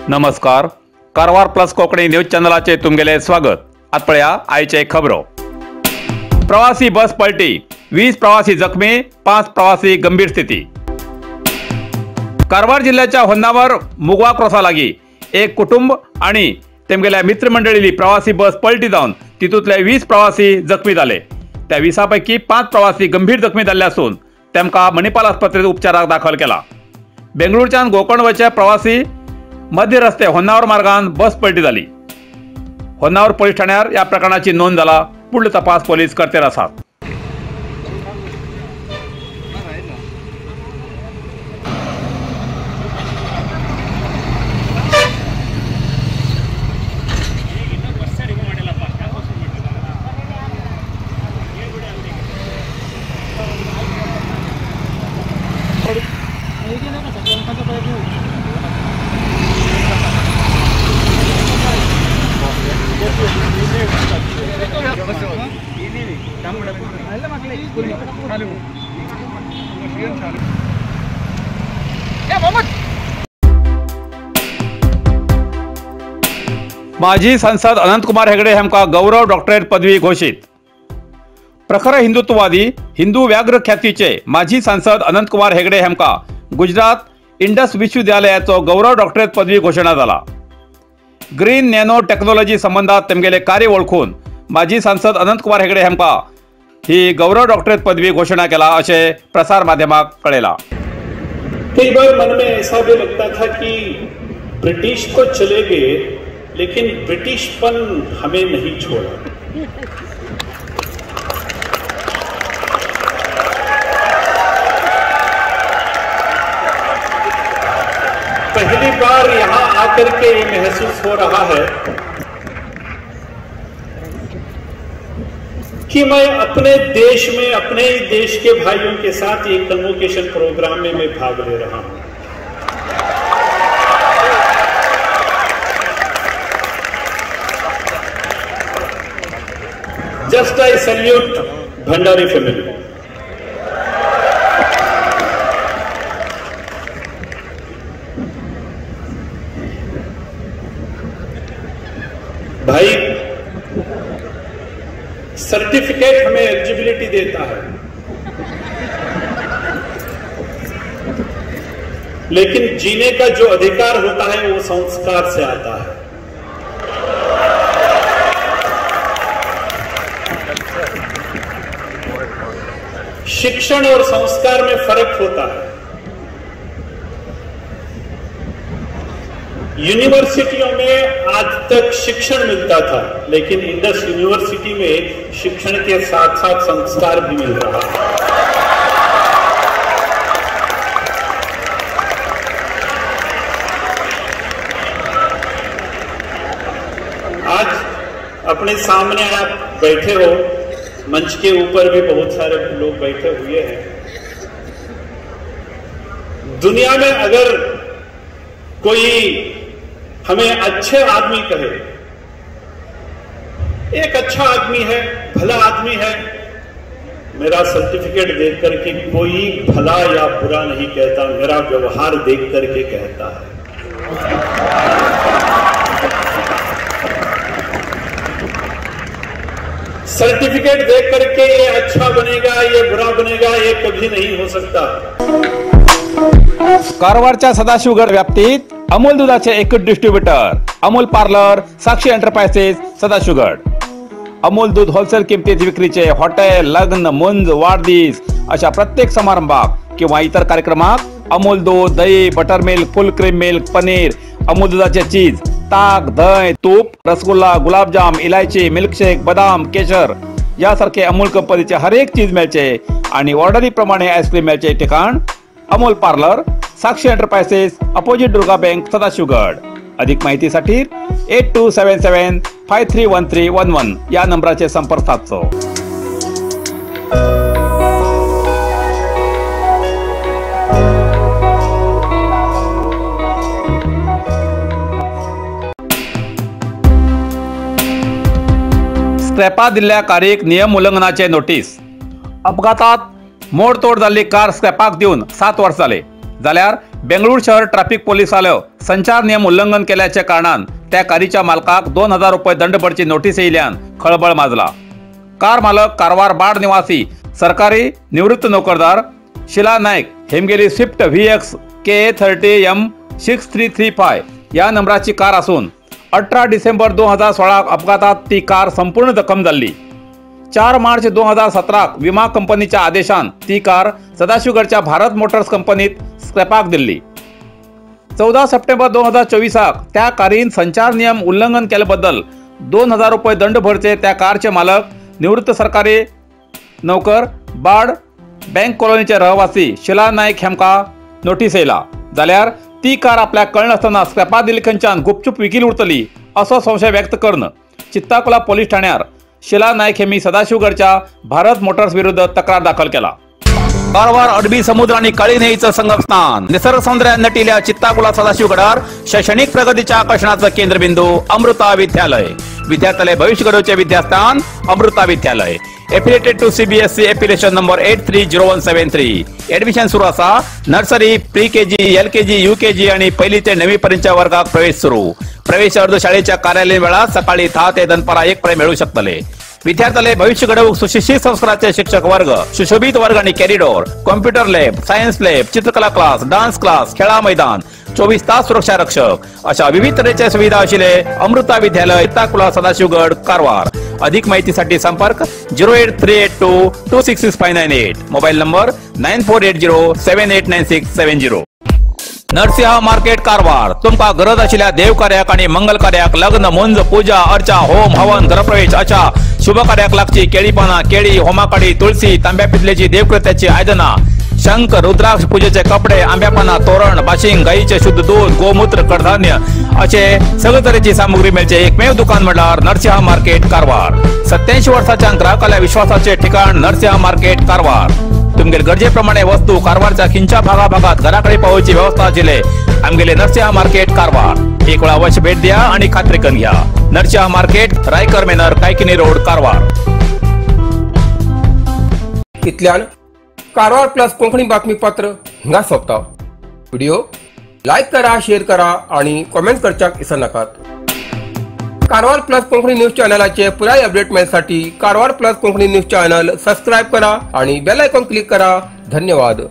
नमस्कार, Karwar plus Konkani news चॅनलाचे तुमगेले स्वागत। आत पळया आयचे खबरो। प्रवासी बस पलटी, 20 प्रवासी जखमी, 5 प्रवासी गंभीर स्थिती। कारवार जिल्ह्याच्या होन्नावर मुगवा क्रॉसा लागी एक कुटुंब आणि तेमगेल्या मित्रमंडळीली प्रवासी बस पलटी जावन तितूंतले 20 प्रवासी जखमी जाले। त्या 20 पैकी 5 प्रवासी गंभीर जखमी जाल्ले आसून तेमकां मणिपाल आस्पत्रेत उपचाराक दाखल केला। बेंगळूरच्यान गोकर्ण वचचे प्रवासी मध्य रस्ते होन्नावर मार्गान बस पलटी जाली। होन्नावर पोलीस ठाण्यार ह्या प्रकरणाची नोंद जाला। पुढलो तपास पोलीस करतेर आसात। माजी सांसद अनंतकुमार हेगडे हांकां गौरव डॉक्टरेट पदवी घोशीत। प्रखर हिंदुत्ववादी हिंदू व्याघ्र ख्यातीचे माजी सांसद अनंतकुमार हेगडे हांकां गुजरात इंडस विश्वविद्यालयाचो गौरव डॉक्टरेट पदवी घोशणा जाला। ग्रीन नॅनो टेक्नॉलॉजी संबंधात तेमगेले कार्य वळखून माजी सांसद अनंतकुमार हेगडे हांकां ही गौरव डॉक्टरेट पदवी घोषणा केला अशें प्रसार माध्यमाक कळयलां। कई बार मन में ऐसा भी लगता था कि ब्रिटिश तो चले गए लेकिन ब्रिटिशपन हमें नहीं छोड़ा। पहली बार यहां आकर के ये महसूस हो रहा है कि मैं अपने देश में अपने ही देश के भाइयों के साथ एक कन्वोकेशन प्रोग्राम में मैं भाग ले रहा हूं। Just I salute Bhandari family. भाई, सर्टिफिकेट हमें एलिजिबिलिटी देता है लेकिन जीने का जो अधिकार होता है वो संस्कार से आता है। शिक्षण और संस्कार में फर्क होता है। यूनिवर्सिटियों में आज तक शिक्षण मिलता था लेकिन इंडस यूनिवर्सिटी में शिक्षण के साथ साथ संस्कार भी मिल रहा है। आज अपने सामने आप बैठे हो, मंच के ऊपर भी बहुत सारे लोग बैठे हुए हैं। दुनिया में अगर कोई हमें अच्छे आदमी कहे, एक अच्छा आदमी है, भला आदमी है, मेरा सर्टिफिकेट देख करके कोई भला या बुरा नहीं कहता, मेरा व्यवहार देख करके कहता है। सर्टिफिकेट देख करके ये अच्छा बनेगा ये बुरा बनेगा ये कभी नहीं हो सकता। कारवारच्या सदाशिवगड व्याप्तीत अमूल दुधाचे एकच distributor Amul parlour Sakshi enterprises Sadashivgad. Amul दूध होलसेल किमतीत विक्रीचे हॉटेल, लग्न, मुंज, वाढदिवस अशा प्रत्येक समारंभाक किंवा इतर कार्यक्रमाक अमूल दूध, दही, butter milk, full cream milk, paneer, Amul दुधाचे चीज, ताक, दही, तूप, रसगुल्ला, गुलाबजाम, इलायची, मिल्कशेक, बदाम, केशर यासारखे अमूल कंपनीचे हर एक चीज मेळचे आणि ऑर्डरी प्रमाणे आईस्क्रीम मेळचे ठिकाण Amul parlour, Sakshi enterprises, opposite Durga bank, Sadashivgad. अधिक माहितीसाठी 8277 531311 या नंबराचे संपर्क साधचो। स्क्रॅपा दिल्ल्या कारीक नियम उल्लंघनाचे नोटीस. अपघातात मोडतोड जाल्ली कार स्क्रॅपाक दिवन 7 वर्स जाले जाल्यार बेंगळूर शहर ट्रॅफिक पोलिसालो संचार नियम उल्लंघन केल्याच्या कारणान त्या कारीच्या मालकाक 2000 रुपये दंड भरची नोटीस येयल्यान खळबळ माजला. कार मालक कारवार बाड निवासी सरकारी निवृत्त नोकरदार शिला Naik हेमगेली Swift VX KA 30 M 6335 या नंबराची कार असून 18 डिसेंबर 2016 अपघातात ती कार संपूर्ण जखम जाल्ली. 4 मार्च 2017 विमा कंपनीच्या आदेशान ती कार सदाशिवगडच्या भारत मोटर्स कंपनीत स्क्रॅपाक दिल्ली. 14 सप्टेंबर 2024 त्या कारीन संचार नियम उल्लंघन केल्याबद्दल 2000 रुपये दंड भरचे त्या कारचे मालक निवृत्त सरकारी नोकर बाड बँक कॉलनीचे रहिवासी शिला नाईक हेमका नोटीस येयला. जाल्यार ती कार आपल्याक कळनासतना स्क्रॅपा दिल्ली खंयच्यान गुपचूप विकील उरतली असो संशय व्यक्त करून चित्ताकुला पोलीस ठाण्यार शिला नाईक हेमी सदाशिवगडच्या भारत मोटर्स विरुद्ध तक्रार दाखल केला. कारवार अरबी समुद्र आणि काळी न्हंयेचं संगमस्थान निसर्ग सौंदर्यान नटिल्या चित्ताकुला सदाशिवगडार शैक्षणिक प्रगतीच्या आकर्षणाचं केंद्रबिंदू अमृता विद्यालय. विद्यार्थ्याले भविष्य घडवचे विद्यास्थान Amrita Vidyalaya. Affiliated to CBSE affiliation number 830173. Admission सुरू असा. Nursery, pre KG, L KG, U KG आणि पहिली ते 9वी पर्यंतच्या वर्गात प्रवेश सुरू. प्रवेश अर्ज शाळेच्या कार्यालयीन वेळात सकाळी 10 ते दनपारा 1 पर्यंत मिळू शकतले. विद्यार्थ्याले भविष्य घडवूक सुशिक्षित संस्काराचे शिक्षक वर्ग, सुशोभित वर्ग आणि corridor, computer lab, science lab, चित्रकला क्लास, डान्स क्लास, खेळा मैदान, 24 तास सुरक्षा रक्षक अशा विविध तऱ्हेच्या सुविधा आशिल्ले अमृता विद्यालय, चित्ताकुला, सदाशिवगड, कारवार. अधिक माहितीसाठी संपर्क 08382 266598, mobile number 9480 789670. Narasimha market Karwar. तुमका गरज आशिल्ल्या देवकार्याक आणि मंगल कार्याक, लग्न, मुंज, पूजा अर्चा, होम हवन, गृहप्रवेश अशा शुभ कार्याक लागची केळी पाना, केळी, होमाकाडी, तुळसी, तांब्या पितलेची देवकृत्याची आयदना, शंख, रुद्राक्ष, पूजेचे कपडे, आंब्यापाना, तोरण, बाशिंग, गाईचे शुद्ध दूध, गोमूत्र, कडधान्य असे सगळे तरेची सामुग्री मेळचे एकमेव दुकान म्हळ्यार नरसिंह मार्केट कारवार. 87 वर्साच्या ग्राहकाल्या विश्वासाचे ठिकाण नरसिंह मार्केट कारवार. तुमगेले गरजेप्रमाणे वस्तू कारवारच्या खिंच्या भागाभागात घराकडे पावोवची व्यवस्था आशिल्ले आमगेले नरसिंह मार्केट कारवार. एक वेळा अवश्य भेट द्या आणि खात्री करून घ्या. Narasimha market, Raikar manor, Kaikini road, Karwar. इतल्यान कारवार प्लस कोंकणी बातमीपत्र हिंगा सोंपता. व्हिडिओ लायक करा, शेअर करा आणि कॉमेंट करच्याक विसरनाकात. कारवार प्लस कोंकणी न्यूज चॅनलाचे पुराय update मेळसाठी Karwar plus Konkani news channel subscribe करा आणि बेल आयकॉन क्लिक करा. धन्यवाद.